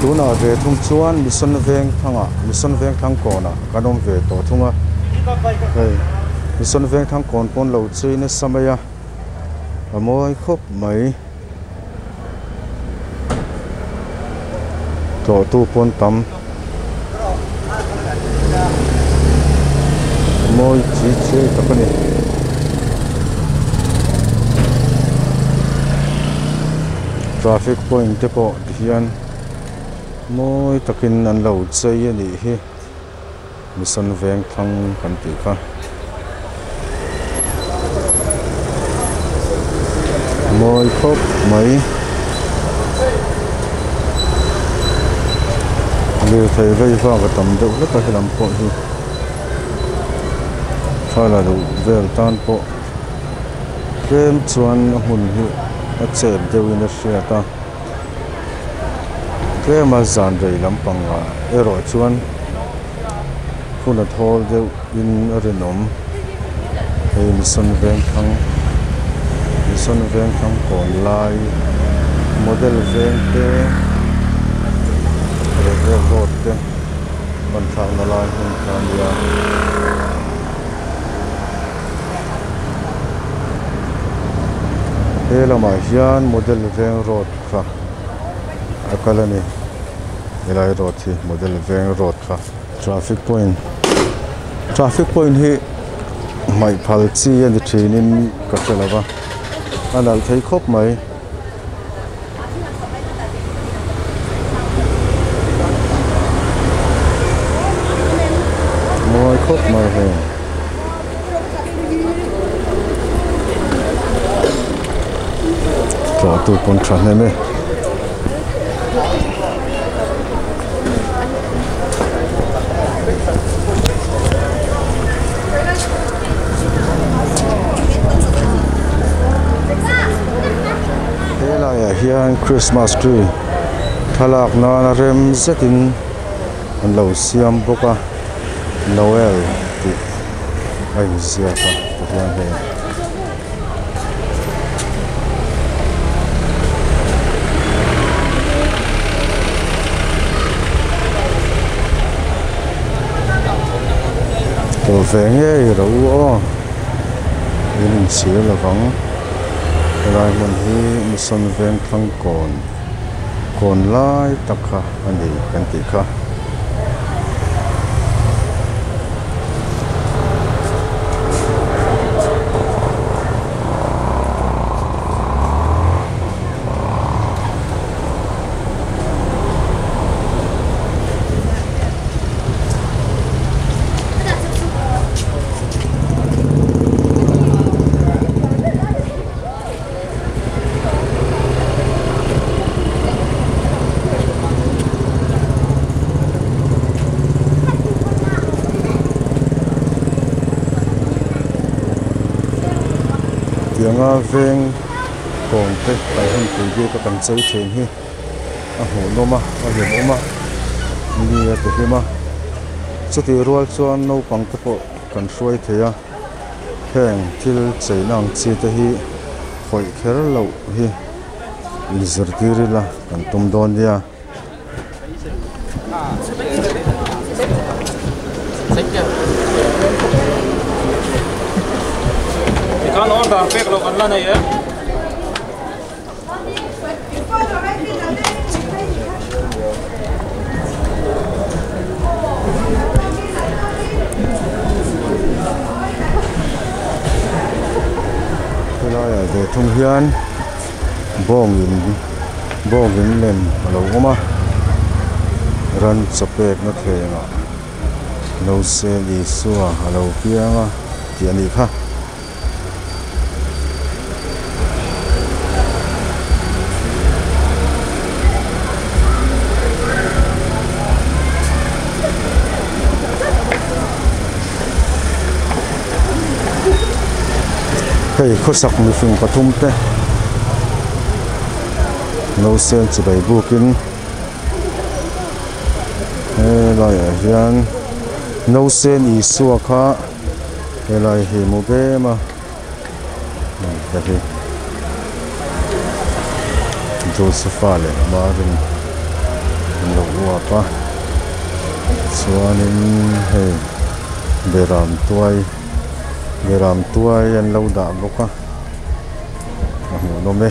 Tunah ve thung chuan Mission Vengthangah Mission Vengthlang kawnah kan awm ve tawh thung a, hei Mission Vengthlang kawn pawn lo chei nasa mai a, a mawi khawp mai. Tlawhtu pawn tam mawi chi chiai tak a ni. Traffic point te pawh tihian mawi takin an lo chei a nih hi Mission Vengthlang kan tih kha. Mawi khawp mai. Lirthei vei vak a tam deuh hlek a helam pawh hi thla la duh vel tan pawh tlem chuan a hmun hi a chep deuhin a hriat a tlema zan rei lampang ah erawh chuan hun a thawl deuh in a rinawm hei mission vengthlang mission vengthlang kawn lai model veng te rehriak road te ban thlakna lai hmun kha a nia. He lamah hian model veng road kha a kal a ni helai road hi model veng road kha. Traffic point traffic point hi hmaih phal chi a ni thin in ka hre lo va a nalh thei khawp mai. Mawi khawp mai hei. Tlawhtu pawn tha hnem e. He laiah hian Christmas tree thlalak nana rem zetin an lo siam bawk a Noel tih a inziak a tihian hei. Tel ve ngei ro aw in inchhir lovang helai hmun hi Mission Vengthlang kawn kawn lai tak kha a ni kan tih kha. Tianga veng kawn te kan hun pui bik a kan chei thin hi a hmuhnawm a a hlimawm a mi a ti hlim a chutih rual chuan naupang te pawh kan hruai thei a. Heng thil cheina ang chi te hi khawih kher loh hi inzirtir ila kan tum dawn nia. Helaiah ve thung hian bawng in bawng in lem a lo awm a ran chaw pekna thlengah Nausen Isua a lo piang a tih a nih kha. Hei khawsak mihring pathum te nausen chibai bukin helaiah hian nausen Isua kha. Helai hi mu bem a hei te hi Josepha leh Marin. An lo uap a chuanin hei beram tuai beram tuai an lo dah bawk a a hmuhnawm e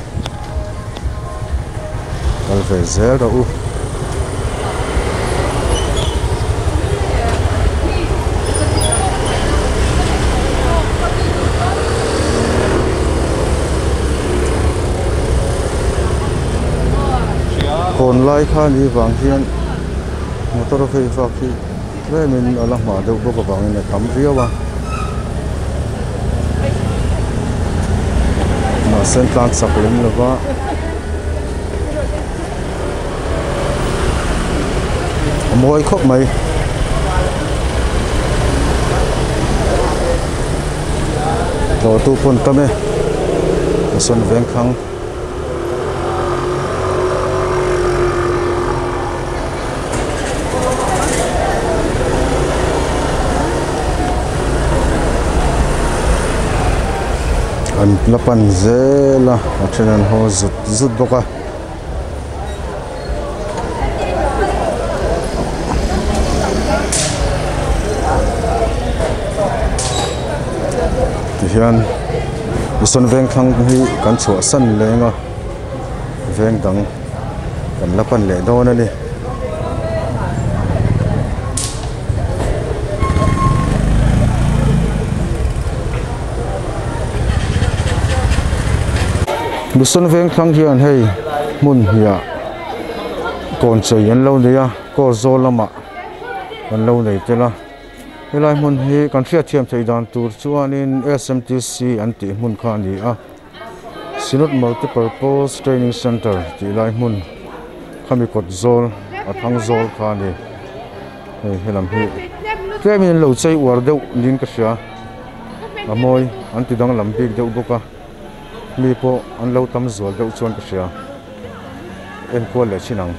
kal ve zel rawh u. Kawn lai kha ni vang hian motor phei vak hi tlemin a la hma deuh bawk avangin a tam viau a mahse an tlan chak lem lo va. A mawi khawp mai. Tlawhtu pawn tam e a sawn veng thlang. An la pan zel a a then an haw zut zut bawk a. Tihian Mission Vengthlang hi kan chhuahsan leng a veng dang kan la pan leh dawn a ni. Mission Vengthlang hian hei hmun hniah kawn chei an lo nei a kaw zawl lamah an lo nei tel a helai hmun hi kan hriatthiam theih dan tur chuanin S_M_T_C an tih hmun kha a ni a Synod Multipurpose Training Centre tih lai hmun khami kawt zawl a thlang zawl kha a ni hei helam hi tlemin an lo chei uar deuh niin ka hria a mawi an ti danglam bik deuh bawk a. Mi pawh an lo tam zual deuh chuan ka hria enkual leh chin ang.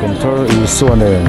Kumthar Isua nen.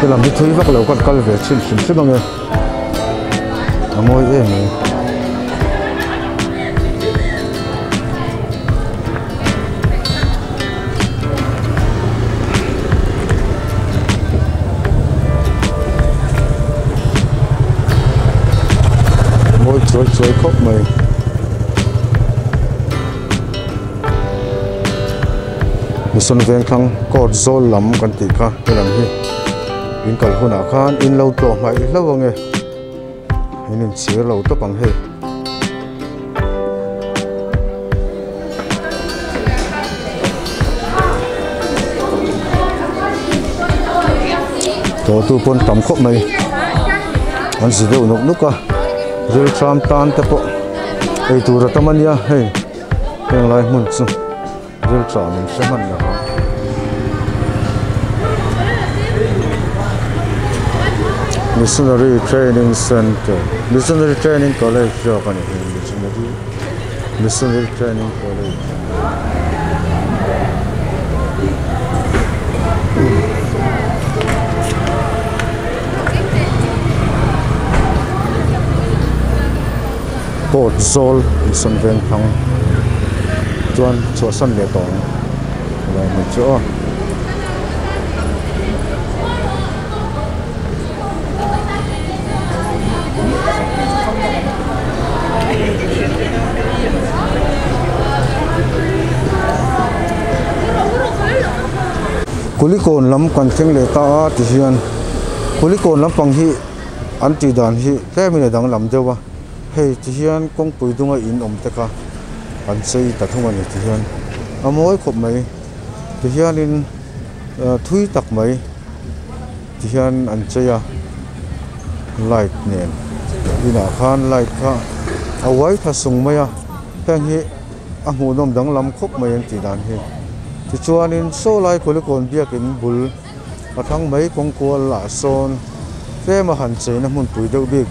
Helam hi thui vak lo kan kal ve thin hrim hrim ange a mawi em mai. Mawi chuai chuai khawp mai. Mission Vengthlang court zawl lam kan tih kha helam hi in kal hunah khan in lo tlawh hmaih hlauh ange in inchhir lo tawp ang hei. Tlawhtu pawn tam khawp mai an zi deuh nawk nawk a rilṭam tan te pawh. Eitur a tam a nia hei heng lai hmun chu ril tah min hre hman lo ang. Missionary Training Centre Missionary Training College zawk a ni hi Missionary Missionary Training College. Court zawl insawn veng thlang chuan chhuahsan leh tawh ang helai hmun chu aw. Kulikawn lam kan thleng leh ta a tihian Kulikawn lampang hi an tih dan hi tlemin a danglam deuh a hei tihian kawngpui dunga in awm te kha an chei ta thung a ni tihian a mawi khawp mai tihianin thui tak mai. Tihian an chei a light nen inah khan light kha a uai thla sung mai a heng hi a hmuhnawm danglam khawp mai an tih dan hi tichuanin saw lai kulikawn biakin bul a thlang mai kawng kual ah sawn tlem a han cheina hmunpui deuh bik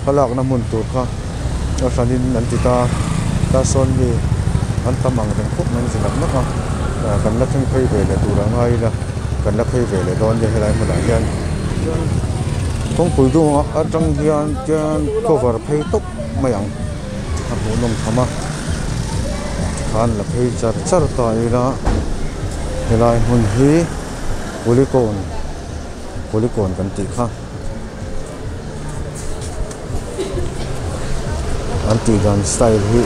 thlalakna hmun tur kha a hranin an ti ta ta sawn mi an tam ang reng khawp mai an ti nak nak a kan la thleng phei ve leh tur a ngai ila. Kan la phei ve leh dawn nia helai hmunah hian kawngpui dung atang hian tian cover phei tawp mai ang a hmuhnawm tham a tikhan la phei char char ta ila helai hmun hi kulikawn kulikawn kan tih kha an tih dan style hi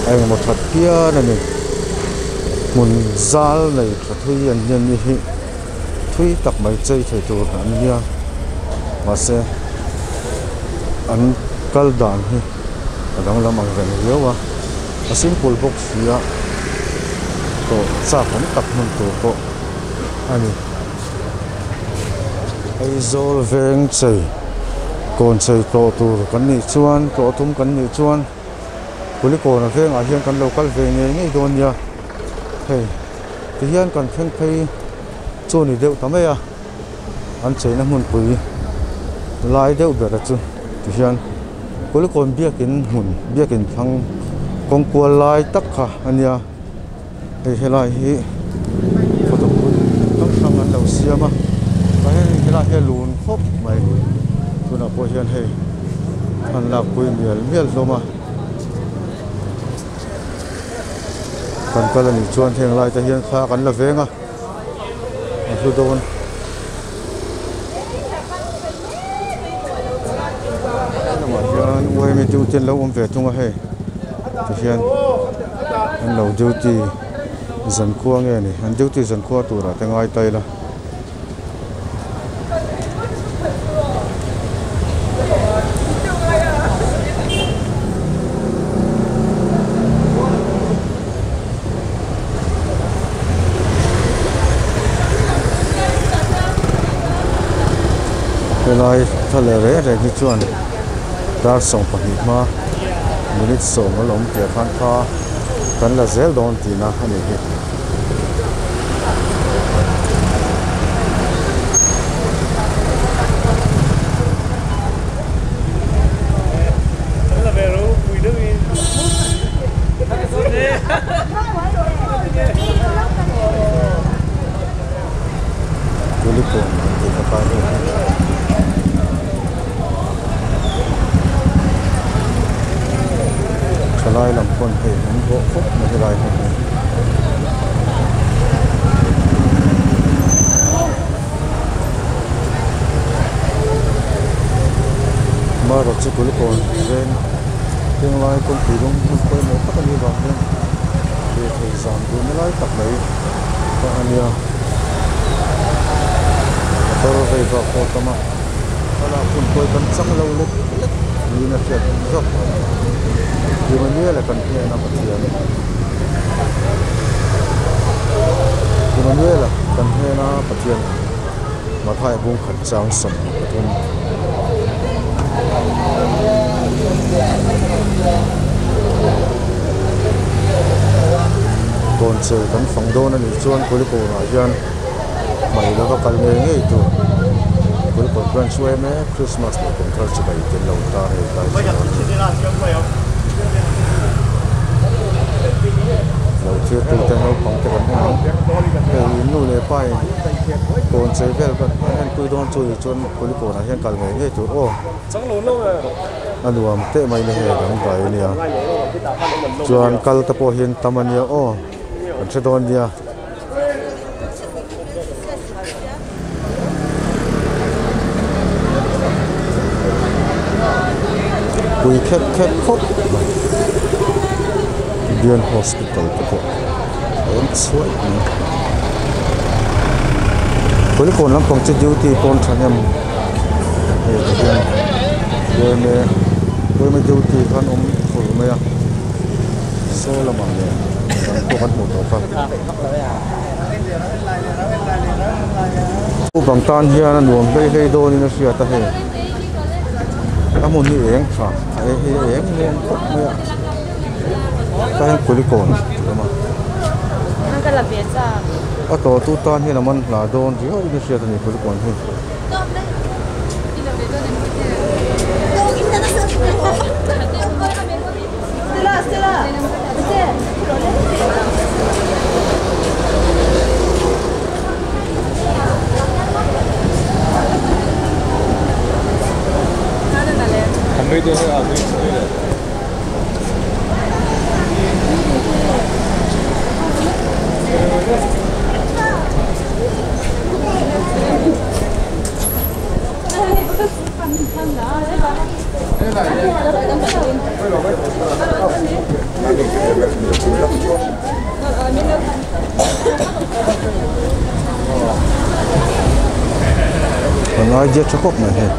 a engemaw that phian a ni hmun zal nei tha thui an hian ni hi thui tak mai chei thei tur an nia mahse an kal dan hi a danglam ang reng riau a a simple bawk si a tawh chak awm tak hmun tur pawh a ni. Aizawl veng chei kawn chei tlawh tur kan nih chuan tlawh tum kan nih chuan Kulikawna vengah hian kan lo kal ve ngei ngei dawn nia hei tihian kan thleng phei chu a ni deuh ta mai a an cheina hmunpui lai deuh ber a chu tihian Kulikawn biakin hmun biakin thlang kawng kual lai tak kha a nia. Hei helai hi photo booth hrang hrang an lo siam a tah hian helai hi a lun khawp mai tunah pawh hian hei an lakpui mial mial hlawm a kan kal anih chuan heng lai te hian thla kan la veng a a hlu dawn. Lamah hian yma duty an lo awm ve thung a hei tihian an lo duty zankhua nge ni an duty zankhua turah te ngai ta ila. Helai thla leh reng reng hi chuan dar 12 hma minute 10 a la awm tih ah khan kha kan la zel dawn tihna a ni hi. Kulikawn an tih kha kai ho hi. Thalai lam pawn hei an bawh khawp mai helai hmun hi. Marawh chu Kulikawn veng Henglai kawngpui rawng hmun pawimawh tak a nih vang hian lirthei zam duhna lai tak mai kha a nia. Motor vei bak pawh a tam a, thlalak hun pawh hi kan chang lo lek lek niin a hriat zawk a ni. Emmanuel-a kan hnena Pathian Emmanuel-a kan hnena Pathian Mathai bung khat chang 23. Kawn chei kan fang dawn a nih chuan Kulikawnah hian hmai lova kal ngei ngei tur Kulikawn branch yma Christmas leh kumthar chibai tel lo tar hei tlai chu a ni. Lo thirtute naupang te kan en ang hei in nu leh pa in kawn chei vel kan enpui dawn chu nih chuan Kulikawnah hian kal ngei ngei tur aw. A nuam teh mai na hei a dangdai a nia chuan kal te pawh hian tam a nia aw kan hre dawn nia. Pui khep khep khawp mai Indian hospital te pawh a awm chhuai mai Kulikawn lampang chu duty pawn thahnem. Hei ti hian yma yma duty khan awm fur mai a saw lamah leh dang pawh kan hmuh tawh kha. Naupang tan hian a nuam hlei hlei dawnin a hriat a hei a hmun hi eng tha a hei a eng nuam khawp mai a tah hian kulikawn tih a awm a a tawhtu tan hian a man hla dawn riau in a hriat a ni kulikawn hi. Kan idea tha khawp mai hei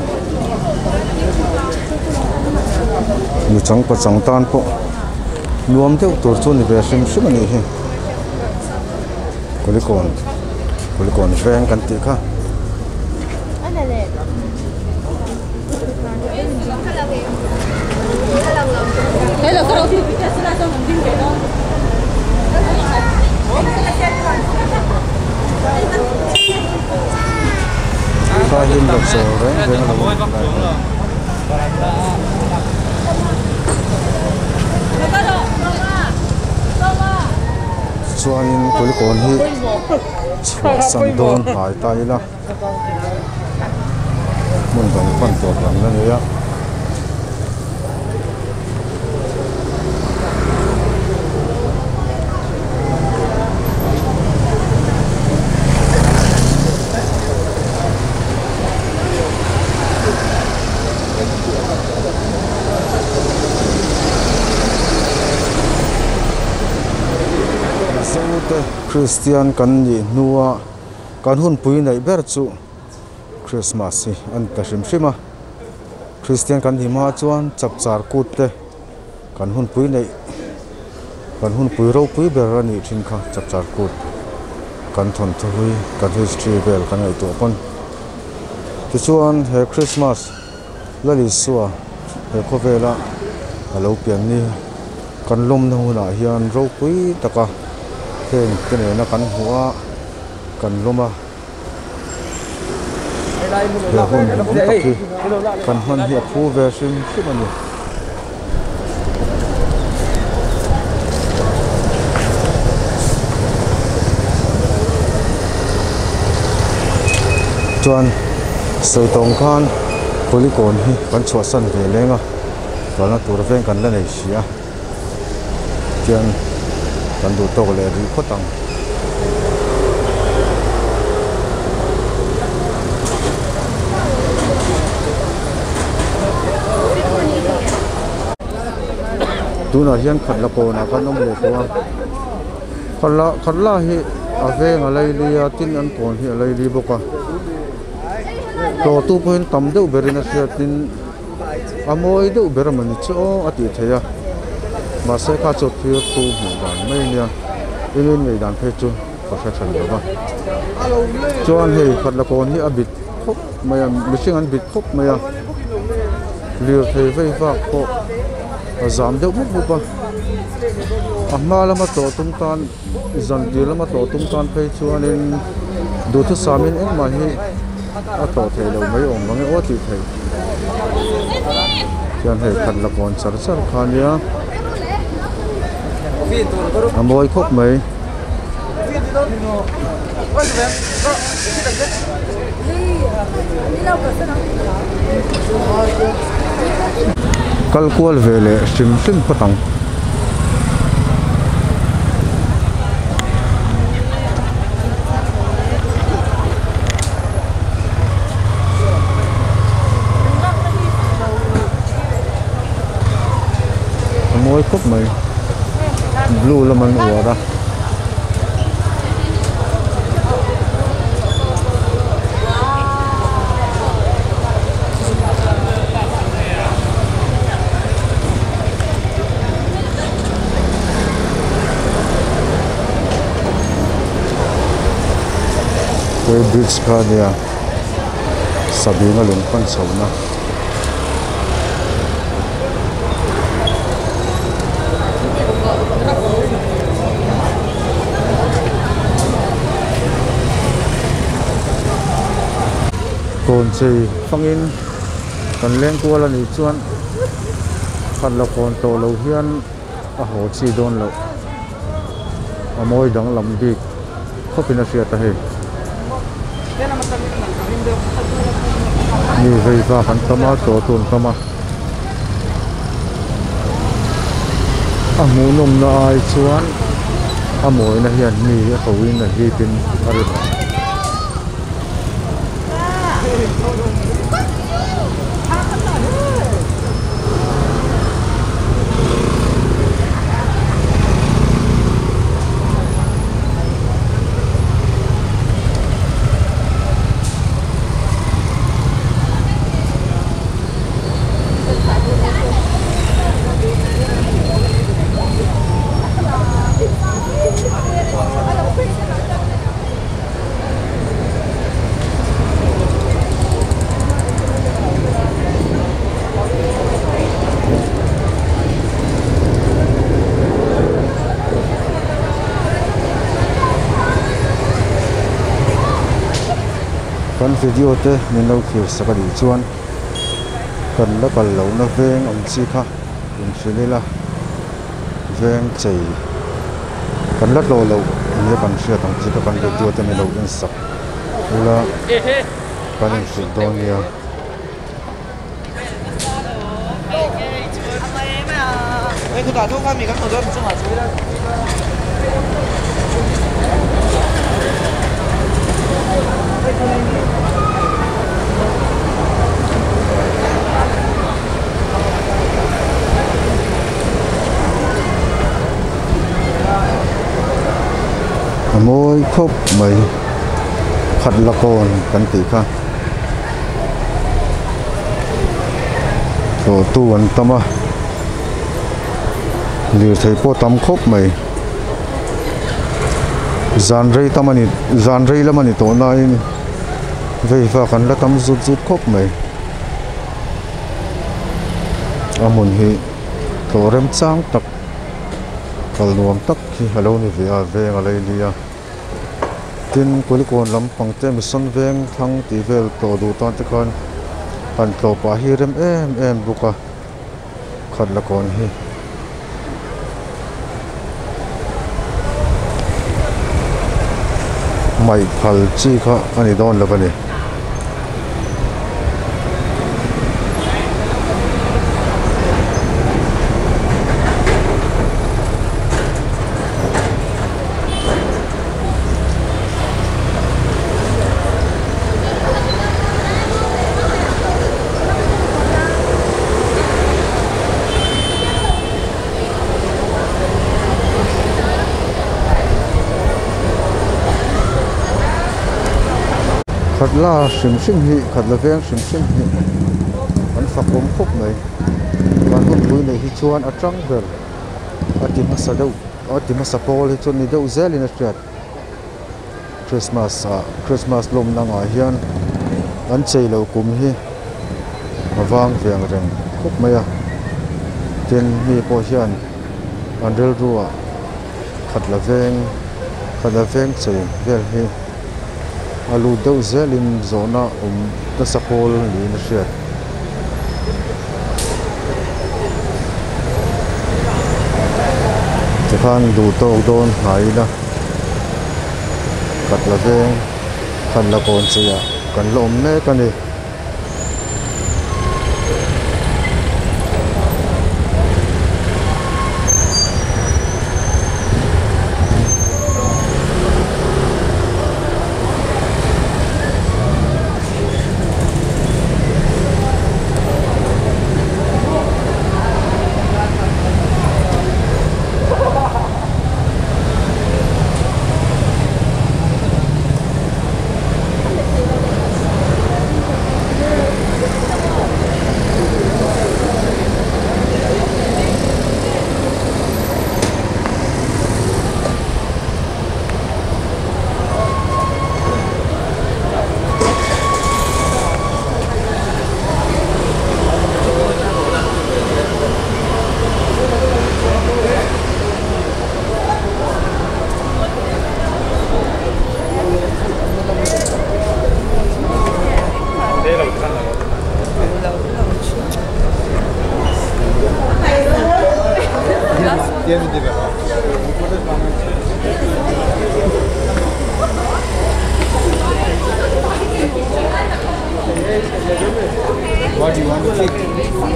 mi chang pachang tan pawh nuam deuh tur chu ni ve hrim hrim a nih hi. Kulikawn Kulikawn veng kan tih kha. Kha hi an chawl reng reng a lo awm lai hi. Chuanin kulikawn hi chhuahsan dawn hnai ta ila hmun dang pan tur kan la nei a. Mizote Kristian kan nih hnua kan hunpui neih ber chu Christmas hi a ni ta hrim hrim a. Kristian kan nih hma chuan chapchar kut te kan hunpui neih kan hunpui ropui ber a nih thin kha chapchar kut kan thawnthu hlui kan history vel kan ngaihtuah pawn. Tichuan he Christmas Lalisua he khawvela a lo pian ni kan lawmna hunah hian ropui taka heng te nena kan hmuh a kan lawm a. He hun hlimawm tak hi kan hman hi a phu ve hrim hrim a ni. Chuan sawi tawng khan Kulikawn hi kan chhuahsan ve leng a kalna tur veng kan la nei si a tian kan duh tawk leh rih phawt ang. Tunah hian khatla kawnah khan awm leh tawh a khatla khatla hi a veng a laili a tin an kawn hi a laili bawk a tlawhtu pawhin tam deuh berin a hriatin a mawi deuh ber a mawni chu aw a tih theih a mahse kha chu thil thu hmuh dan mai a nia engin ngei dan phei chu ka hre tha lo va chuan hei khatla kawn hi a bit khawp mai a mihring an bit khawp mai a lirthei vei vak pawh a zam deuh mup mup a a hma lama tlawh tum tan. Zan tir lama tlawh tum tan phei chuanin duhthusamin engmah hi a tlawh theih loh mai awm ang e aw tih theih chuan hei khat la kawn char char kha ania a mawi khawp mai. Kal kual ve leh hrim hrim phawt ang. A mawi khawp mai blue lam an uar a. He bridge kha ania Sabina lung pan chhohna. Kawn chei fangin kan leng kual a nih chuan khat la kawn tawh lo hian a haw chi dawn loh a mawi danglam bik khawpin a hriat a hei. Mi vei vak an tam a chaw chu an tam a a hmuhnawmna ai chuan a mawina hian mi a ko in a hip in a rin awm. Kan video te min lo thlir sak a nih chuan kan la kal lohna veng ang chi kha inhrilh ila veng chei kan la tlawh loh nia kan hriat ang chi kha kan video te min lo en sak ila kan inhrilh dawn nia. A mawi khawp mai khat la kawn kan tih kha tlawhtu an tam a lirthei pawh tam khawp mai zan rei tam a ni zan rei lam a ni tawh nain vei vak an la tam zut zut khawp mai. A hmun hi tlawh remchang tak kal nuam tak hi a lo ni ve a veng a laili a tin kulikawn lampang te mission veng thlang tih vel tlawh duh tan te khan han tlawh pah hi rem em em bawk a khat la kawn hi. Hmaih phal chi kha a ni dawn lo a ni. Khat la hrim hrim hi khat la veng hrim hrim hi an fak awm khawp mai kan hunpui neih hi chuan a tang ber a ti hmasa deuh a ti hmasa pawl hi chu ni deuh zelin a hriat Christmas ah Christmas lawmna angah hian an chei loh kum hi a vang ve ang reng khawp mai a tin mi pawh hian an rilru ah khat la veng. Khatla veng chei vel hi a lut deuh zelin zawhna awm nasa pawl niin a hriat. Tikhan duh tawk dawn hnai ila Khatla veng Khatla kawn cheiah kan la awm mek a ni.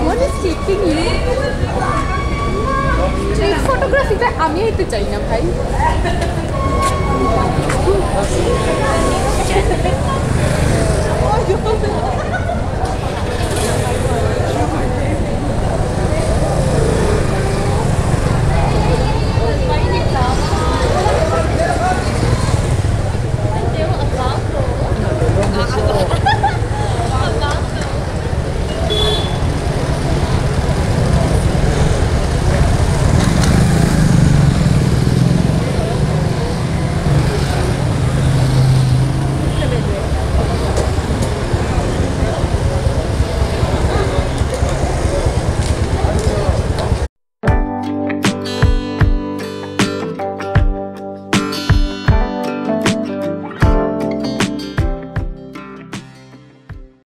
What is taking you? Street photography তে আমি হইতে চাই না ভাই।